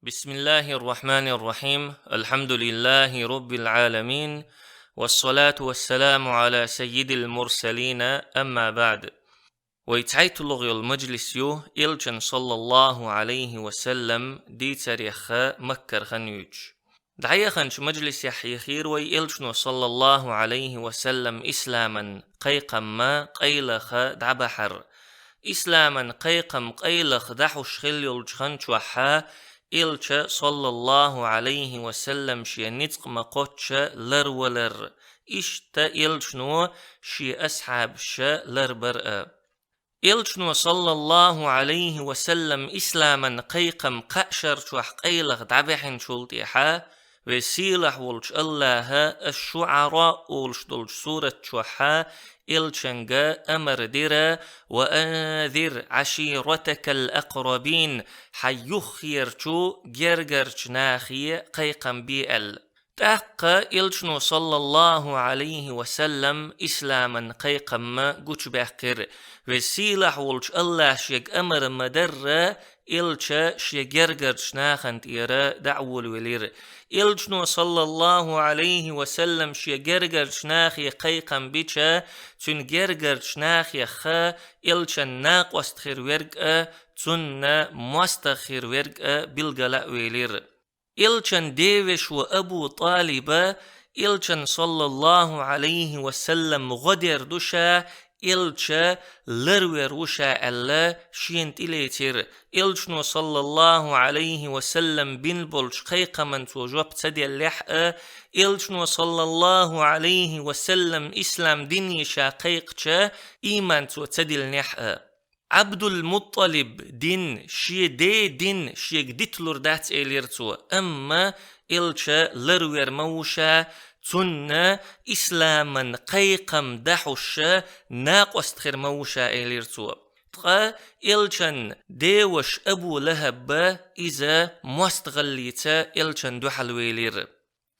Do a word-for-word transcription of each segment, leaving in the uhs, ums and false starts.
بسم الله الرحمن الرحيم. الحمد لله رب العالمين. والصلاة والسلام على سيد المرسلين. أما بعد. Вай цхьайттлагӀа йола мажлис ю, Элчан, саллаллахӀу Ӏалайхи ва саллам, дийцарех Маккара хинна юьйцуш. ДӀаяханчу мажлисехь яхийра вай Элчано, саллаллахӀу Ӏалайхи ва саллам, исламан кхайкхам къайлаха дӀабахьар. Исламан кхайкхам къайлаха дӀахьош хилла йолчу хан чохь Элча, саллаллахӀу Ӏалайхи ва саллам, шен ницкъ ма-кхоччу ларвалар. Иштта Элчано шен асхьабаш ларбар а. Элчано, саллаллахӀу Ӏалайхи ва саллам, исламан кхайкхам кхаа шар чохь къайлаха дӀабаьхьначул тӀаьхьа, Веза-Сийлахь волчу АллахӀа Аш-ШуӀара олуш долчу сурат чохь Элчанга амар дира: «Ва анзир Ӏаширатакал акърабин», хьан юххерчу гергарчу нахе кхайкхам бе аьлла. ТӀаккха Элчано, саллаллахӀу Ӏалайхи ва саллам, исламан кхайкхам гучубаьккхира. Веза-Сийлахь волчу АллахӀа шега амар ма-дарра, Элча шен гергарчу нахана тӀера дӀа а волавелира. Элчано, саллаллахӀу Ӏалайхи ва саллам, шен гергарчу нахе кхайкхам бича, цуьнан гергарчу нахех Элчан накъост хир верг а, цунна мостагӀа хир верг а билгала а велира. Элчан девешас Абу ТӀалиба, Элчан, саллаллахӀу Ӏалайхи ва саллам, гӀо дер ду ша, Элча ларвер ву ша аьлла, шена тӀелецира. Элчано, саллаллахӀу Ӏалайхи ва саллам, бина болчу кхайкхаман цо жоп ца деллехь а, Элчано, саллаллахӀу Ӏалайхи ва саллам, ислам дине ша кхайкхича, ийман цо ца диллинехь а. Ӏабдул-МуттӀалиб дин, шен ден дин шега диталур дац, элира цо, амма Элча ларвер ма ву ша, цунна исламан кхайкхам дӀахьош накъост хир ма ву ша, элира цо. Ткъа Элчан деваша Абу ЛахӀаб а иза мостагӀаллица Элчан дуьхьал велира.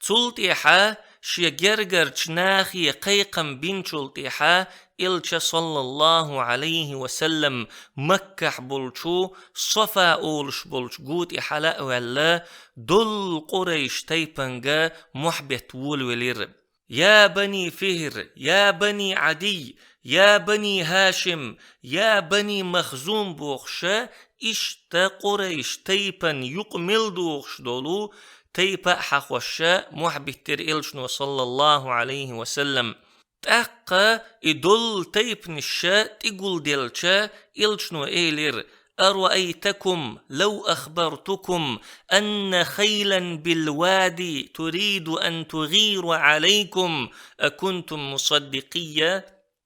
Цул тӀаьхьа шен гергарчу нахе кхайкхам бинчул тӀаьхьа Элча, саллаллахӀу Ӏалайхи ва саллам, Маккахь болчу Сафа олуш болчу гу тӀе хьала а ваьлла, долу Къурайш тайпанга мохь бетта волавелира. «Я бани Фихр, я бани Ӏадий, я бани ХӀашим, я бани Махзум», бохуша, иштта Къурайш тайпан юкъа мел догӀуш долу тайпа а хьахоша, мохь биттира Элчано, саллаллахӀу Ӏалайхи ва саллам. ТӀаккха и долу тайпанаша тӀегулделча, Элчано элира: «أرأيتكم لو أخبرتكم أن خيلا بالوادي تريد أن تغير عليكم أكنتم مصدقي؟»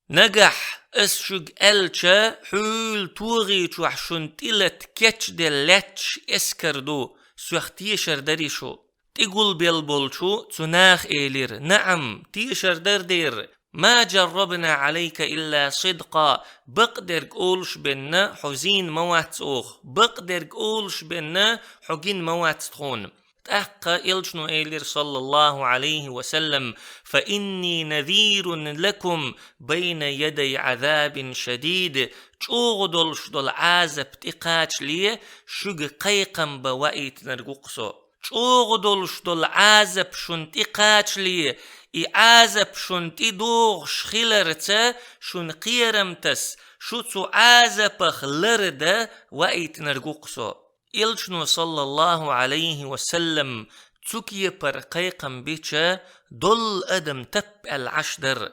Нагахь ас шуьга аьлча, хьуьлла тогӀи чохь шуна тӀелата кечделла лаьтташ эскар ду, соьх тешар дарий шу? ТӀегулбелла болчу цу наха элира: «НаӀам, тешар дара дера. ما جربنا عليك إلا صدقا. Бакъдерг олуш бенна хьо зийна ма вац оха, бакъдерг олуш бенна хьо гина ма вац тхуна». ТӀаккха Элчано элира, саллаллахӀу Ӏалайхи ва саллам: «فإني نذير لكم بين يدي عذاب شديد». ЧӀогӀа долуш долу Ӏазап тӀекхачале шуьга кхайкхам бан ваийтинарг ву-кх со. ЧӀогӀа долуш долу Ӏазап шуна тӀекхачале, и Ӏазап шуна тӀедогӀуш хиларца шуна кхерам таса, шу цу Ӏазапах лардан ваийтинарг ву-кх со. Элчано, саллаллахӀу Ӏалайхи ва саллам, цу кепара кхайкхам бича, долу адам тап аьлла Ӏаш дара.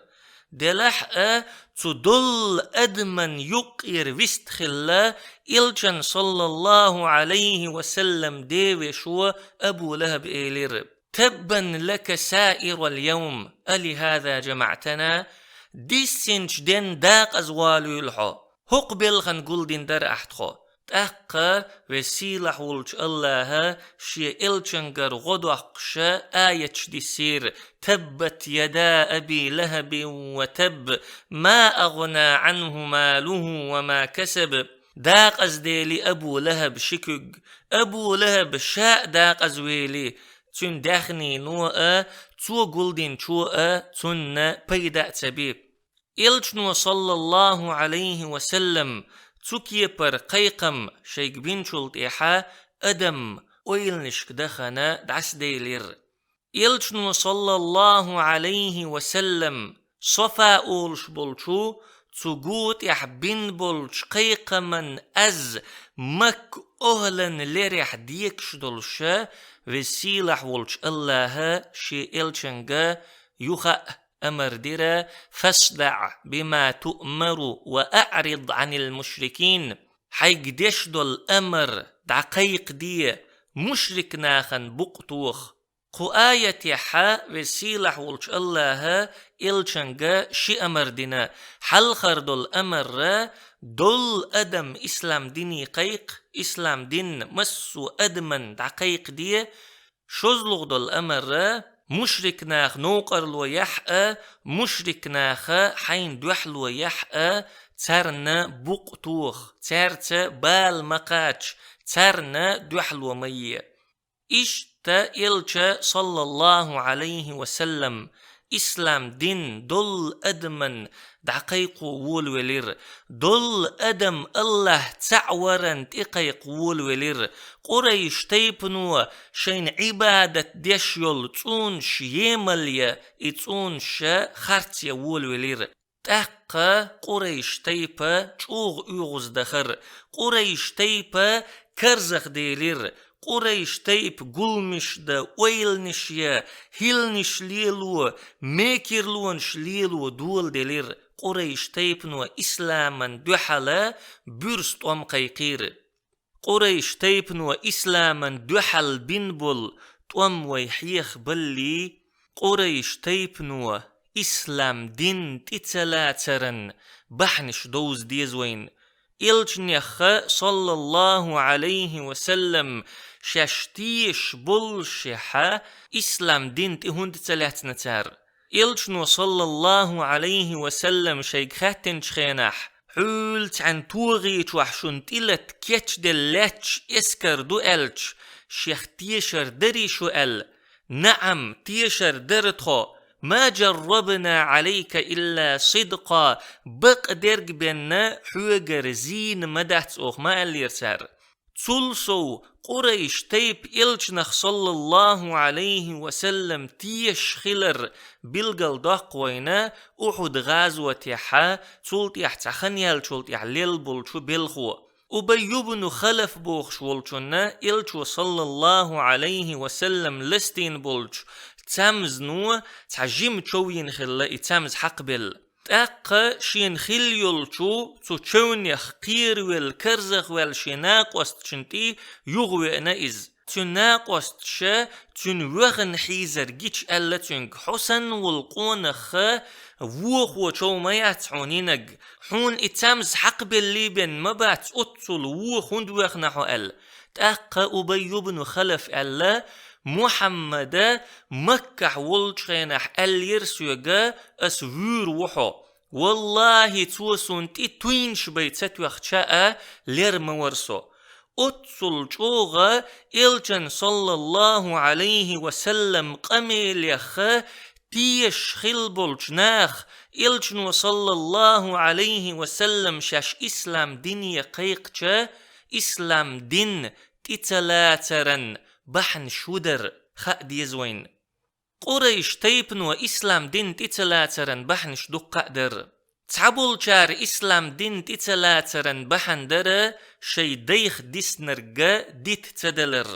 Делахь а, цу долу адаман юккъера вист хилла, Элчан, саллаллахӀу Ӏалайхи ва саллам, девешас Абу ЛахӀаб элира: «تبا لك سائر اليوم، ألهذا جمعتنا؟» Диссинчу ден дакъаза валийла хьо. ХӀокху белхан гулдина дара ахь тхо. ТӀаккха Веза-Сийлахь волчу АллахӀа шен Элчангара гӀо доккхуша аяташ диссийра: «تبت يدا أبي لهب وتب، ما أغنى عنه ماله وما كسب». Дакъаза дели Абу ЛахӀаб ши куьг, Абу ЛахӀаб ша а дакъаза вели, цуьнан даьхнино а, цо гулдинчо а цунна пайда а ца би. Элчано, саллаллахӀу Ӏалайхи ва саллам, цу кепара кхайкхам шайга бинчул тӀаьхьа адам ойланашка дахана дӀасаделира. Элчано, саллаллаху Ӏалайхи ва саллам, Сафа олуш болчу цу гу тӀехь бина болчу кхайкхаман аз Макка охӀлан лерехь декаш долуша, Веза-Сийлахь волчу АллахӀа Шен элчанга юха а амар дира: «ФасдаӀ бима туъмару ва аӀрид Ӏанил мушрикин». Хьайга деш долу амар дӀакхайкхаде, мушрик нахана букъ тоха. Кху аятехьа Веза-Сийлахь волчу АллахӀа элчанга ши амар дина. Хьалхара долу амара: долу адам ислам дине кхайкха, ислам дин массо адаман дӀакхайкхаде. ШозлагӀа долу амара: мушрик нах новкъарло яхь а, мушрик наха хьайна дуьхьало яхь а, царна букъ тоха, цаьрца бала ма кхача, царна дуьхьало ма е. Иштта элча, саллаллаху Ӏалайхи ва саллам, ислам дин долу адаман дӀакхайкхо волавелира. Долу адам АллахӀ цхьаъ варан тӀекхайкха волавелира. Къурайш тайпано шайна Ӏибадат деш йолу цӀунаш емалъя, и цӀунаш харцъя волавелира. ТӀаккха Къурайш тайпа чӀогӀа оьгӀаздахара. Къурайш тайпа карзахделира. Къурайш тайпа гуламаш дан, ойланаш ян, хӀилланаш лело, мекарлонаш лело доладелира. Къурайш тайпано исламан дуьхьала буьрса тӀом кхайкхийра. Къурайш тайпано исламан дуьхьал бина болу тӀом вай хьехабаллий, Къурайш тайпано ислам дин тӀе ца лацаран бахьанаш довза деза вайна. Элчанехха, саллаллаху Ӏалайхи ва саллам, шаьш тешаш боллушехьа, ислам дин тӀе хӀунда ца лаьцна цара? Элчано, саллаллаху Ӏалайхи ва саллам, шайга хаьттинчу хенахь: «Хьуьлла цхьаьна тогӀи чохь шуна тӀелата кечделла лаьтташ эскар ду», — аьлча, шех тешар дарий шу аьлла. «НаӀам, тешар дара тхо. Ма джаррабна Ӏалайка илла сидкъа, бакъдерг бенна хьоьгара зийна ма дац оха», — ма аьллера цара. Цул сов, Къурайш тайпа элчанах, саллаллаху Ӏалайхи ва саллам, тешаш хилар билгалдоккху вайна Ухьуд гӀазотехьа, цул тӀаьхьа цхьа хан яьллачул тӀаьхьа лелла болчу белхо. Убай ибн Халаф бохуш волчунна элчо, саллаллаху Ӏалайхи ва саллам, ластийна болчу цамзано цхьа жима чов йина хилла, и цамз хьакхабелла. ТӀаккха шена хилла йолчу цу чевнех кхеравелла, карзахваьлла шен накъосташна тӀе юхавеана иза. Цуьнан накъосташа цуьнан вехна хьийзар гича аьлла цуьнга: «Хьо санна волу къонах вохо чов ма яц хьуна йинарг. Хьуна и цамз хьакхабеллий бен ма бац, оццул вон хӀунда вехна хьо?» — аьлла. ТӀаккха Убай ибн Халаф аьлла: «Мухьаммада Маккахь волчу хенахь аьллера соьга: „Ас вуьйр ву хьо“. Валлахи, цо суна тӀе туьйнаш бай ца тоьхча а, лер ма вара со». Оццул чӀогӀа элчан, саллаллаху Ӏалайхи ва саллам, къамелеха тешаш хилла болчу наха, элчано, саллаллаху Ӏалайхи ва саллам, шаьш ислам дине кхайкхача, ислам дин тӀе ца лацаран бахьанаш хӀун дара, хаа деза вайна. Къурайш тайпано ислам дин тӀе ца лацаран бахьанаш дуккха а дара. Цхьаболчара ислам дин тӀе ца лацаран бахьана дара шайн дайх диснарг дита ца далар.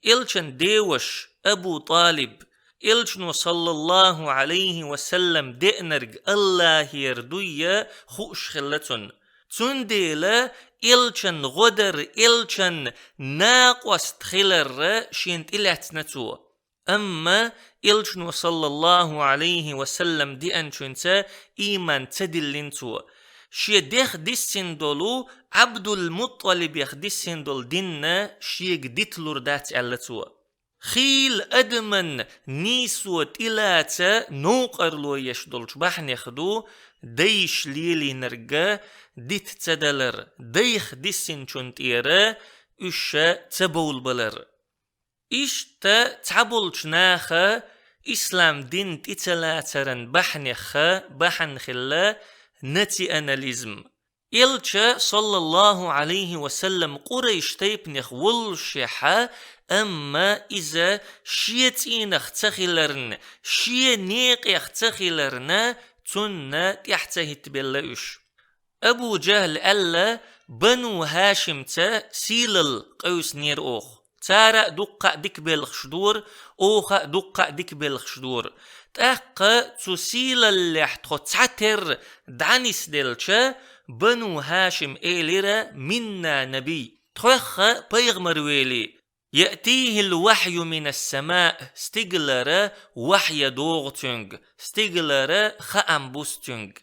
Элчан деваш Абу ТӀалиб, элчано, саллаллаху Ӏалайхи ва саллам, деанарг АллахӀера дуй а хууш хилла цунна. Цундела элчан гӀо дар, элчан накъост хилар шена тӀелаьцна цо. Амма элчано, саллаллаху Ӏалайхи ва саллам, деанчуьнца ийман ца диллина цо. Шен дех диссина долу, Ӏабдул-МутӀалибех диссина долу дин шега диталур дац, аьлла цо. Хийла адаман нийсо тӀелаца новкъарло еш долчу бахьанех ду дайша лелийнарг дита ца далар, дайх диссинчун тӀера уьш ца бовлабалар. Иштта цхьаболчу наха ислам дин тӀе ца лацаран бахьанеха бахьана хилла национализм. Элча, саллаллаху Ӏалайхи ва саллам, Къурайш тайпанех воллушехьа, Амма иза шен цӀийнах ца хиларна, шен некъех ца хиларна, цунна тӀехь ца хӀиттабелла уьш. Абу Джахьл аьлла: «Бану ХӀашимца сийлалла къевсинера оха. Цара а дуккха а дика белхаш дора, оха а дуккха а дика белхаш дора. ТӀаккха цу сийлаллехь тхо цхьатерра дӀанисделча, Бану ХӀашим элира: „Минна набий“, тхоьхха пайхамар велий. يأتيه الوحي من السماء, стигалара вахьй догӀу цуьнга, стигалара хаам бус цуьнга.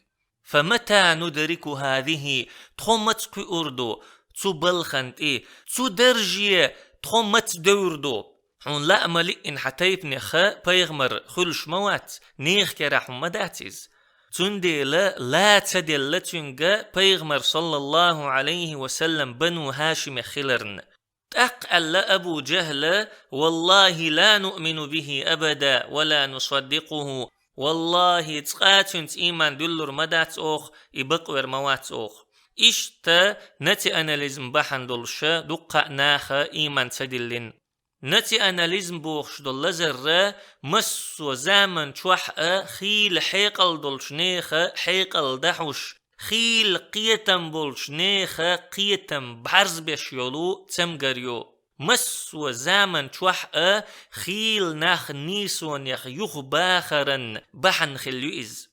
فمتى ندرك هذه, тхо маца кхуьур ду цу балхан тӀе, цу дарже тхо маца девр ду? Хьуна лаам лиъна хьан тайпанех пайхамар хуьлуш ма вац, нехан керахь хӀума ма дац иза. Цундела ла ца делла цуьнга пайхамар, саллаллаху Ӏалайхи ва саллам, Бану ХӀашимех хиларна». ТӀаккха аьлла Абу Джахьла: «والله لا نؤمن به أبدا ولا نصدقه». «Валлахи, цкъа цуьнца ийман дуьллур ма дац оха, и бакъвер ма вац оха». Иштта национализм бахьана долуша дуккха а наха ийман ца диллина. Национализм бохуш долу лазарра массо а заман чохь а хийла хьекъал долчу неха хьекъал дахьуш, хийла кхетам болчу неха кхетам бӀарзбеш йолу цамгар ю. Массо а заман чохь а хийла нах нийсонех юхабахаран бахьана хилла ю иза.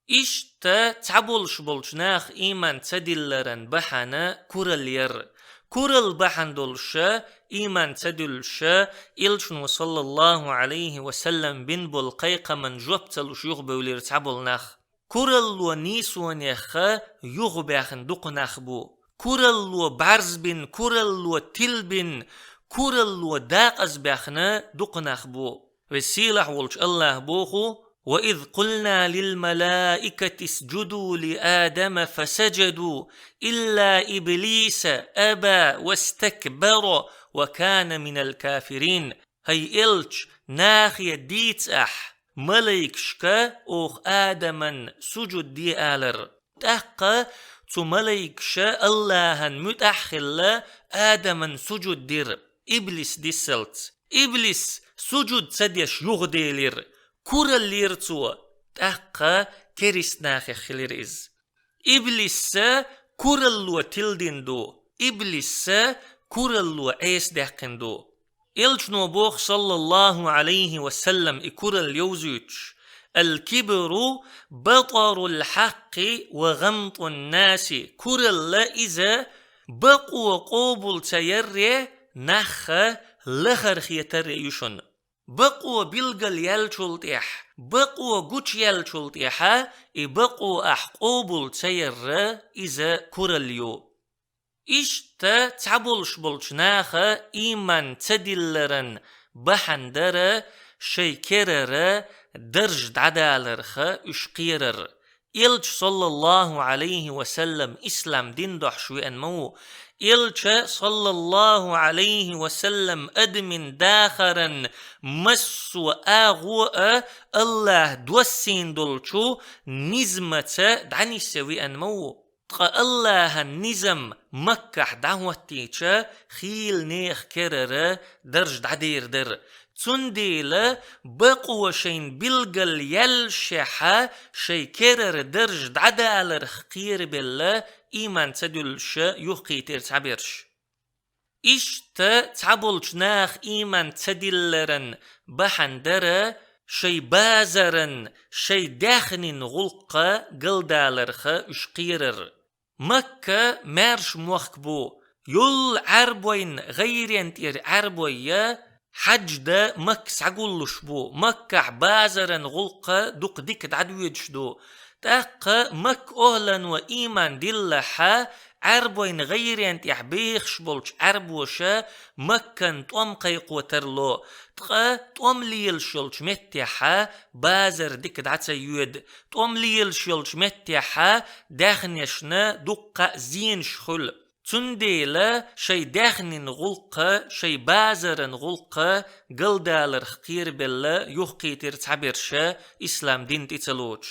Иштта цхьаболуш болчу наха ийман ца дилларан бахьана куралла яр. Куралла бахьана долуша, ийман ца дуьллуша, Элчано, саллаллаху Ӏалайхи ва саллам, бина болу кхайкхаман жоп ца луш юхабевлира цхьаболу нах. Куралло нийсонеха юхабаьхна дукха нах бу. Куралло бӀарзбина, куралло тилбина, куралло дакъазбаьхна дукха нах бу. Веза-сийлахь волчу АллахӀа боху: «وإذ قلنا للملائكة اسجدوا لآدم فسجدوا إلا إبليس أبى واستكبر وكان من الكافرين». ХӀай элча, нахе дийца ахь, малайкашка оха Адаман сужуд де алар. ТӀаккха цу малайкаша АллахӀан муьтӀахь а хилла, Адаман сужуд дира, иблис дисалц. Иблис сужуд ца деш юхаделира, куралла йира цо, тӀаккха керист нахех хилира иза. Иблисса куралло тилдина ду, иблисса куралло Ӏеса даьккхина ду. Элчано боху, саллаллаху Ӏалайхи ва саллам, и куралла йовзуьйтуш: «الكبر بطر الحق وغمط الناس». Куралла иза бакъо къобал ца ярре, нахха лахара хетарре ю шуна. Бакъо билгал яьллачул тӀехь, бакъо гучу яьллачул тӀехьа, и бакъо ахь къобал ца ярра, иза куралла ю. Иштта цхьаболуш болчу наха ийман ца дилларан бахьана дара шайн керара дарж дӀадаларха уьш кхерар. Элча, саллаллаху Ӏалайхи ва саллам, ислам дин дохьуш веана ма ву. Элча, саллаллаху Ӏалайхи ва саллам, адамийн дахаран массо а агӀо а АллахӀа доссийна долчу низамаца дӀанисъян веана ма ву. Ткъа АллахӀан низам Маккахь дӀахӀоттийча, хийла нехан керара дарж дӀадер дара. Цундела бакъо шайна билгал яьллашехьа, шайн керара дарж дӀадаларх кхерабелла, ийман ца дуьллуша юхакхийтира цхьаберш. Иштта цхьаболчу наха ийман ца дилларан бахьана дара шайн базаран, шайн даьхнин гӀуллакха галдаларха уьш кхерар. Макка маьрша мохк бу. Йолла Ӏаьрбойн гӀайрен тӀера Ӏаьрбой я, хьаьж дан Макка схьагуллуш бу. Маккахь базаран гӀуллакха дукха дика дӀадоьдуш ду. ТӀаккха Макка охӀлано ийман диллахьа, Ӏаьрбойн гӀайрен тӀехь бехаш болчу Ӏаьрбоша Маккан тӀом кхайкхо тарло. Ткъа тӀом лелаш йолчу меттехьа базар дика дӀа ца йоьду. ТӀом лелаш йолчу меттехьа даьхнешна дуккха а зенаш хуьлу. Цундела шайн даьхнин гӀуллакха, шайн базаран гӀуллакха галдаларх кхерабелла юхакхийтира цхьаберша ислам дин тӀе ца лоцуш.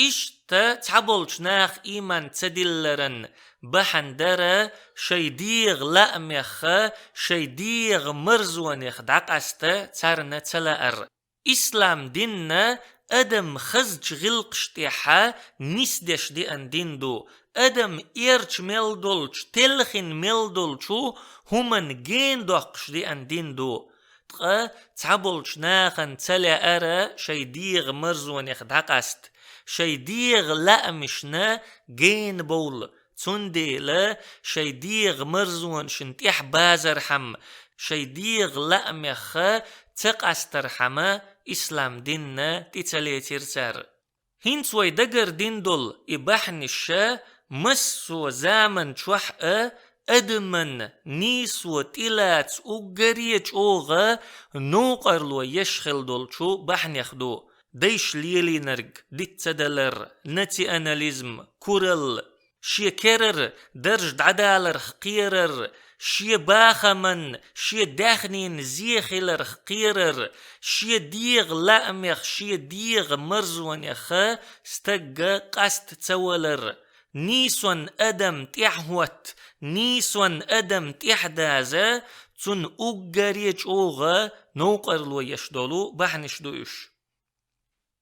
Иштта цхьаболчу наха ийман ца дилларан бахьана дара шайн дегӀан лаамех, шайн дегӀан марзонех дӀакъаста царна ца лаар. Ислам дин адам хазачу гӀиллакхаш тӀехь нисдеш деана дин ду, адам эрча мел долчу, телхина мел долчу хӀуманна гена доккхуш деана дин ду. Ткъа цхьаболчу нахана ца лаьара шайн дегӀан марзонех дӀакъаста, шайн дегӀан лаамашна гена бовла. Цундела шайн дегӀан марзонашна тӀехь базархьама, шайн дегӀан лаамех ца къастархьама ислам динна тӀе ца лецира цара. ХӀинца вай дагардина долу и бахьанаш массо а заман чохь а адаман нийсо тӀелаца уггаре чӀогӀа новкъарло еш хилла долчу бахьанех ду. Дайша лелийнарг диц ца далар, национализм, куралла, шен керара дарж дӀадаларх кхерар, шен бахаман, шен даьхнин зе хиларх кхерар, шен дегӀан лаамех, шен дегӀан марзонех стагга къаста ца валар, нийсонна адам тӀаьхьахӀотта, нийсонна адам тӀаьхьадаза, цунна уггаре чӀогӀа новкъарло еш долу бахьанаш ду уьш.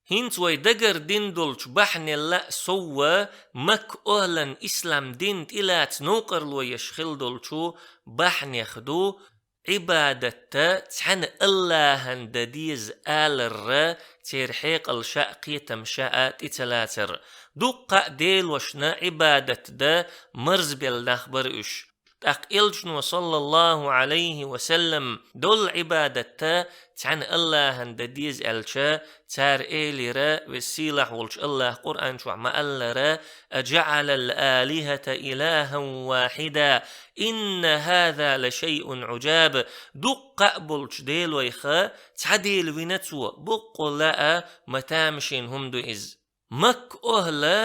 ХӀинца вай дагардина долчу бахьанел а совва Макка охӀлан ислам дин тӀелаца новкъарло еш хилла долчу бахьанех ду, Ӏибадатта цхьана Аллахьан дан деза аларра церан хьекъал ша а, кхетам ша а тӀе ца лацар. Дуккха а делошна Ӏибадат дан марзбелла нах бара уьш. ТӀаккха элчано, саллаллаху Ӏалайхи ва саллам, долу Ӏибадатта цхьана Аллахьан дан деза аьлча, цара элира, Веза-Сийлахь волчу Аллахьа Къуръан чохь ма-аллара: «Аджаъалал алихата илахан вахида, инна хаза ла шайъун Ӏуджаб». Дуккха а болчу делойх цхьа дела вина цо, боккъалла а ма тамашийна хӀума ду иза. Макка охӀла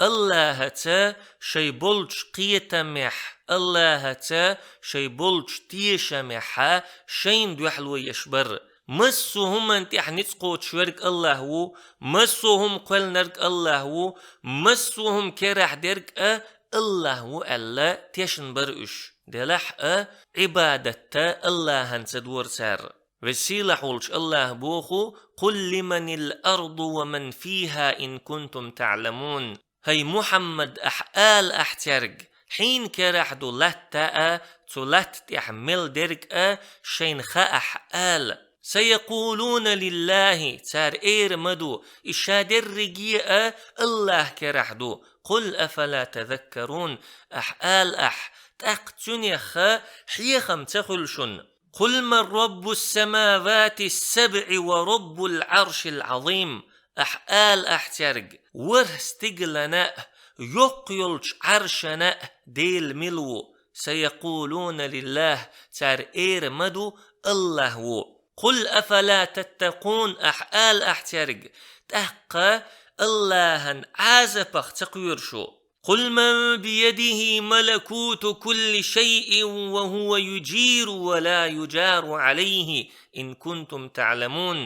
Аллахьаца шайн болчу кхетамехь, Аллахьаца шайн болчу тешамехьа шайна дуьхьало еш бара. Массо а хӀуманна тӀехь ницкъ кхочуш верг Аллахь ву, массо а хӀума кхоьллинарг Аллахь ву, массо а хӀума керахь дерг а Аллахь ву аьлла, тешна бара уьш. Делахь а, Ӏибадатта Аллахьан ца дора цара. Веза-Сийлахь волчу Аллахьа боху: «Къул лиманил арду ва ман фиха, ин кунтум таъламун». ХӀай Мухьаммад, ахь ала ахь цаьрга: хьийна керахь ду латта а, цу латта тӀехь мел дерг а шайна хаахь, ала. «Саякъулуна лиллахи», цара эр ма ду, и ша дерриге а Аллахь керахь ду. «Къул афала тазаккарун», ахь ала ахь, тӀаккха цуьнеха хьехам ца хуьлу шуна. «Къул ман раббус самаватис сабъи ва раббул Ӏаршил Ӏазим», ахь ала ахь цаьрга: ворхӀ стигалана а, йоккха йолчу Ӏаршана а Дела мила ву? «Саякъулуна лиллахь», цара эр ма ду, Аллахь ву. «Къул афала таттакъун», ахь ала ахь цаьрга, тӀаккха Аллахьан Ӏазапах ца кхоьру шу? «Къул ман биядихи малакуту кулли шайин ва хува южиру ва ла южару Ӏалайхи, ин кунтум таъламун»,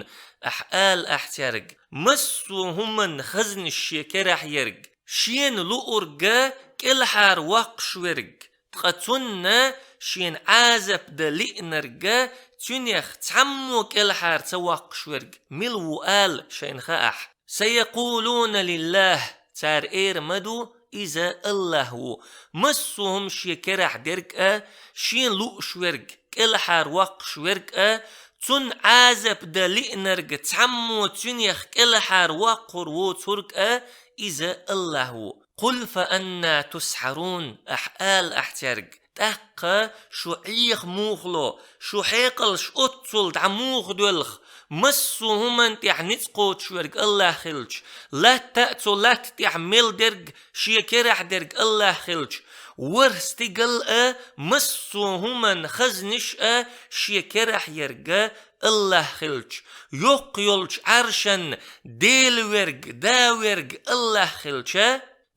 ахь ала ахь цаьрга: массо а хӀуманна хазнаш шен керахь ерг, шена луург а кӀелхьара воккхуш верг, ткъа цунна шена Ӏазап дан лиънарг а, цуьнех цхьаммо кӀелхьара ца воккхуш верг мила ву ала шайна хаахь. «Саякъулуна лиллахь», цара эр ма ду, иза Аллахь ву. Массо а хӀума шен керахь дерг а, шен лууш верг, кӀелхьара воккхуш верг а, цунна Ӏазап дан лиънарг цхьаммо цуьнех кӀелхьара воккхур воцург а, иза Аллахь ву. «Къул фа анна тусхьарун», ахь ала ахь цаьрга, тӀаккха шу Ӏеха муха ло, шу хьекъалш оццул дӀа муха доьлху, массо а хӀуманна тӀехь ницкъ кхочуш верг Аллахь хилча, латта а, цу латта тӀехь мел дерг шен керахь дерг Аллахь хилча, ворхӀ стигал а, массо а хӀуманна хазнаш а шен керахь ерг а Аллахь хилча, йоккха йолчу Ӏаршан Дела верг, да верг Аллахь хилча,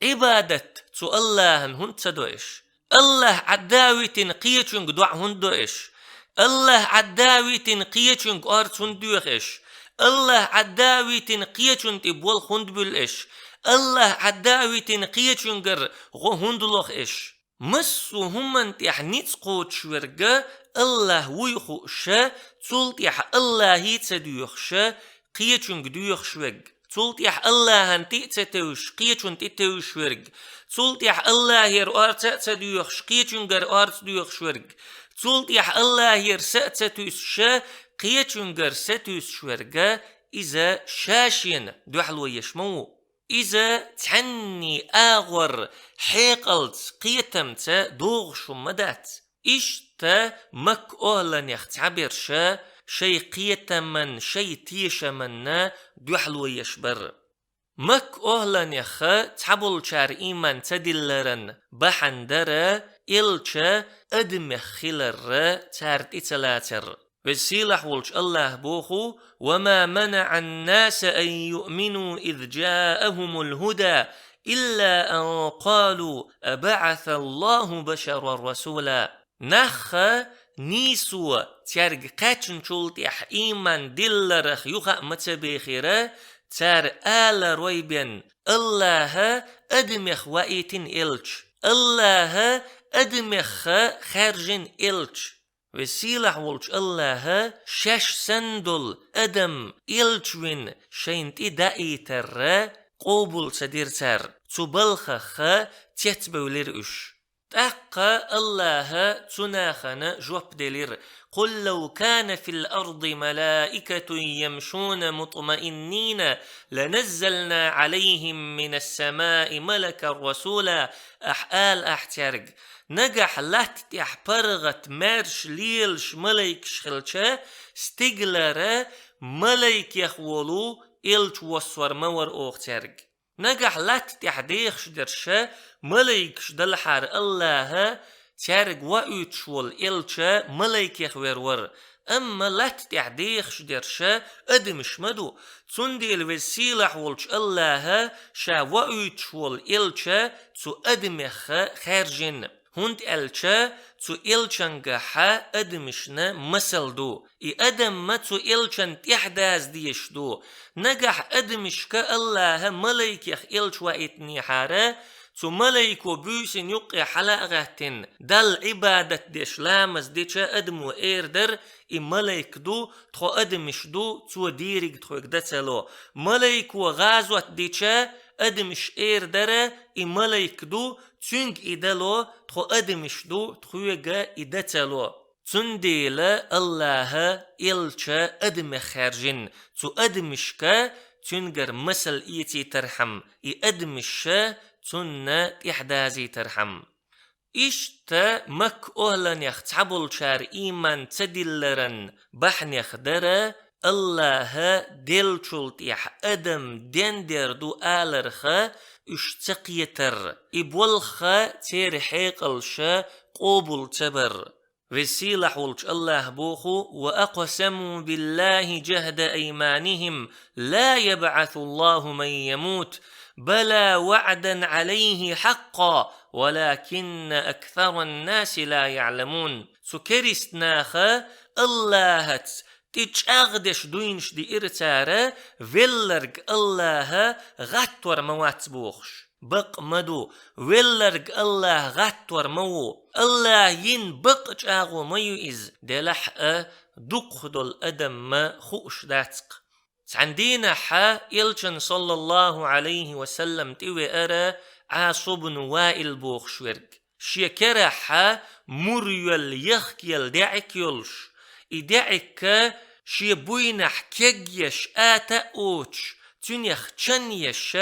Ӏибадат цу Аллахьан хӀунда ца до аш? Аллахь Ӏадда а витина кхечуьнга доӀа хӀунда до аш? Аллахь Ӏадда а витина кхечуьнга орца хӀунда доьху аш? Аллахь Ӏадда а витина кхечунна тӀе болх хӀунда буьллу аш? АллахӀ Ӏадда а витина кхечунгара гӀо хӀунда лоху аша? Массо а хӀуманна тӀехь ницкъ кхочуш верг АллахӀ вуй хууш, цул тӀехь АллахӀе а ца доьхуш, кхечуьнга доьхуш верг, цул тӀехь АллахӀан тӀе а ца тевжаш, кхечунна тӀе тевжаш верг, цул тӀехь АллахӀера орца а ца доьхуш, кхечуьнгара орца доьхуш верг, цул тӀехь АллахӀера са а ца туьйсуш, кхечуьнгара са туьйсуш верг, иза ша-шена дуьхьало еш ма ву. Иза цхьанний агӀор хьекъалца, кхетамца догӀуш хӀума ма дац. Иштта Макка охӀланех цхьаберш шайн кхетаман, шайн тешаманна дуьхьало еш бара. Макка охӀланех цхьаболчара ийман ца дилларан бахьана дара элча адамех хилар цара тӀе ца лацар. Веза-Сийлахь волчу АллахӀа боху: «وما منع الناس أن يؤمنوا إذ جاءهم الهدى إلا أن قالوا أبعث الله بشرا رسولا». Нах нийсо цаьрга кхаьчначул тӀехь ийман дилларх юха а ма ца бехира, цара аларой бен: «АллахӀа адамех ваийтина элча, АллахӀа адамех хаьржина элча». Веза-Сийлахь волчу АллахӀа шаьш санна долу адам элча вина шайна тӀе даийтар къобал ца дира цара, цу балхах цецбевлира уьш. ТӀаккха АллахӀа цу нахана жоп делира: «قل لو كان في الأرض ملائكة يمشون مطمئنين لنزلنا عليهم من السماء ملكا رسولا». Ахь ала ахь цаьрга: «Нагахь латта тӀехь паргӀат маьрша лелаш малайкаш хилча, стигалара малайкех волу элча воссор ма вара оха цаьрга». Нагахь латта тӀехь дехаш дерш малайкаш далахьара АллахӀа, цаьрга воуьйтуш волу элча малайкех вер вара, амма латта тӀехь дехаш дерш адамаш ма ду. Цундела Веза-Сийлахь волчу АллахӀа ша воуьйтуш волу элча цу адамех хаьржина. ХӀунда аьлча цу элчангахь адамашна масал ду. И адам-м цу элчан тӀаьхьадаза дезаш ду. Нагахь адамашка АллахӀа малайкех элча ваийтинехьара, цу малайко буьйсанна юккъе хьала а гӀаьттина, Далла Ӏибадат деш ламаз дича адамо эр дара: «И малайк ду, тхо адамаш ду, цо дийриг тхоьга дан ца ло». Малайко гӀазот дича адамаш эр дара: «И малайк ду, цуьнга и дан ло, тхо адамаш ду, тхоьга и дан ца ло». Цундела АллахӀа элча адамех хаьржина, цу адамашка цуьнгара масал эцийтархьама, и адамаш цунна тӀаьхьадазийтархьама. Иштта Макка охӀланех цхьаболчара ийман ца дилларан бахьанех дара АллахӀа деллачул тӀехь адам дендер ду аларх уьш ца кхетар, и болх церан хьекъалш къобал ца бар. Веза-Сийлахь волчу АллахӀа боху: «وأقسموا بالله جهد أيمانهم لا يبعث الله من يموت بلى وعدا عليه حقا ولكن أكثر الناس لا يعلمون». Цу керист наха АллахӀаца тӀе чӀагӀдеш дуйнаш диира цара, велларг АллахӀа гӀаттор ма вац бохуш. Бакъ ма ду, велларг АллахӀа гӀаттор ма ву. АллахӀа йина бакъ чӀагӀо ма ю иза, делахь а дукхах долу адам-м хууш дац-кх. Цхьана дийнахь элчан, саллаллаху Ӏалайхи ва саллам, тӀевеара Ӏасу бну Ваил бохуш верг. Шен керахь мур йолу, яхка йолу деӀик йолуш, и деӀик шен буйнахь кегъеш, ата а оцуш, цуьнех чан еш,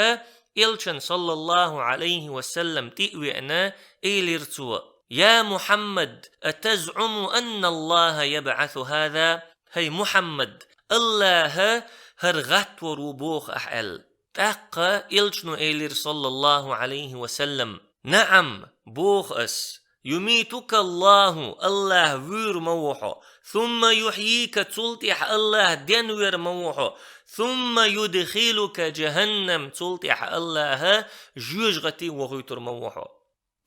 элчан, саллаллаху Ӏалайхи ва саллам, тӀе а веана, элира цо: «Я Мухьаммад, атазӀуму анна Аллаха ябӀасу хӀаза?» ХӀай Мухьаммад, АллахӀа хӀара гӀаттор ву боху ахь аьлла. ТӀаккха элчано элира, саллаллаху Ӏалайхи ва саллам: «НаӀам, боху ас, юмитука Аллаху, АллахӀа вуьйр ма ву хьо, сумма юхьйика, цул тӀаьхьа АллахӀа денвер ма ву хьо, сумма юдхилука жаханнам, цул тӀаьхьа АллахӀа жоьжахате вохуьйтур ма ву хьо».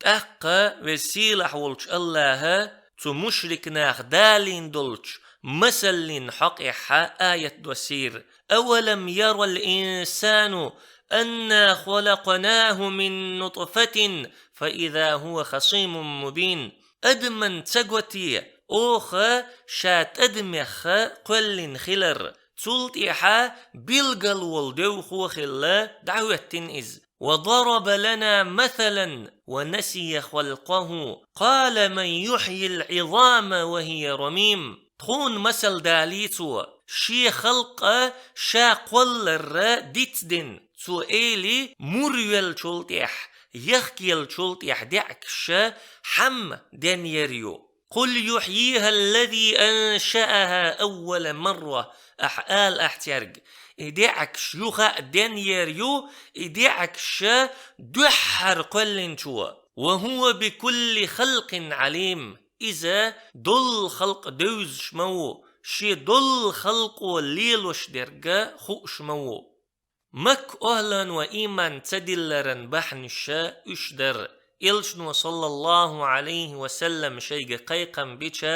ТӀаккха Веза-Сийлахь волчу АллахӀа цу мушрик наха далийна долчу масаллин хьокъехь аят доссийра: «Авалам ярал инсану أنا خلقناه من نطفة فإذا هو خصيم مبين. Адаман ца готий оха ша тӀадамех кхоьллина хилар, цул тӀехьа билггал волу девхо а хилла дӀахӀоьттина иза. وضرب لنا مثلا ونسي خلقه قال من يحيي العظام وهي رميم. Тхуна масал далий цо, шен халкъ а ша кхоллар а дицдина. Цо элира, мур йолчул тӀехь, яхкаеллачул тӀехь деӀкаш а хьан денъяр ю? قل يحييها الذي أنشأها أول مرة. Ахьа ала ахьа цаьрга: и деӀкаш юха а денъяр ю, и деӀкаш а дуьххьара кхоьллинчо. وهو بكل خلق عليم. Иза доллу халкъ девзаш ма ву, шен доллу халкъо лелош дерг а хууш ма ву. Макка-охӀлано ийман ца дилларан бахьанаш а уьш дара. Элчано, саллаллаху Ӏалайхи ва саллам, шайга кхайкхам бича,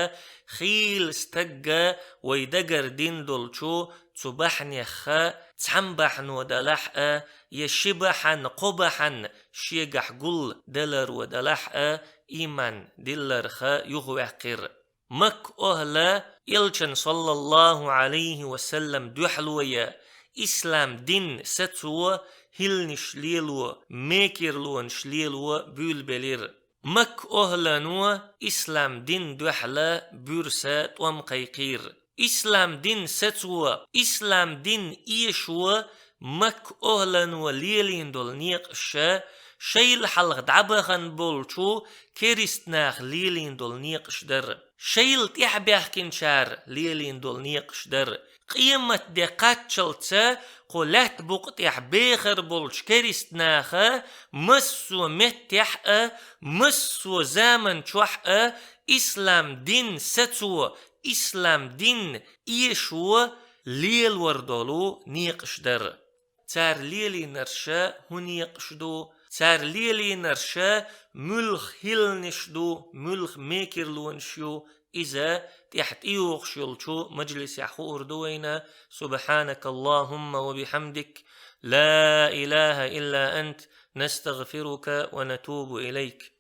хийла стаг а вай дагардина долчу цу бахьанех а цхьана бахьано далахь а, я ши бахьана, кхо бахьана шегахь гулдаларо далахь а, ийман дилларх а юхаваьккхира. Макка-охӀла элчан, саллаллаху Ӏалайхи ва саллам, дуьхьало я, ислам дин сацо, хӀилланаш лело, мекарлонаш лело буьйлабелира. Макка-охӀлано ислам дин дуьхьала буьрса тӀом кхайкхийра. Ислам дин сацо, ислам дин эшо Макка-охӀлано лелийна долу некъаш а шайла хьалха дӀабахана болчу керист наха лелийна долу некъаш дара. Шайла тӀаьхьабаьхкинчара лелийна долу некъаш дара. Къематде кхаччалца кху лаьтта букъа тӀехь бехар болчу керист наха массо а меттехь а, массо а заман чохь а ислам дин сацо, ислам дин эшо лелор долу некъаш дара. Цара лелийнарш а хӀун некъаш ду, цара лелийнарш а муьлха хӀилланаш ду, муьлха мекарлонаш ю, иза тӀехь тӀейогӀуш йолчу мажлисехь хуур ду вайна. سبحانك اللهم وبحمدك، لا إله إلا أنت، نستغفرك ونتوب إليك.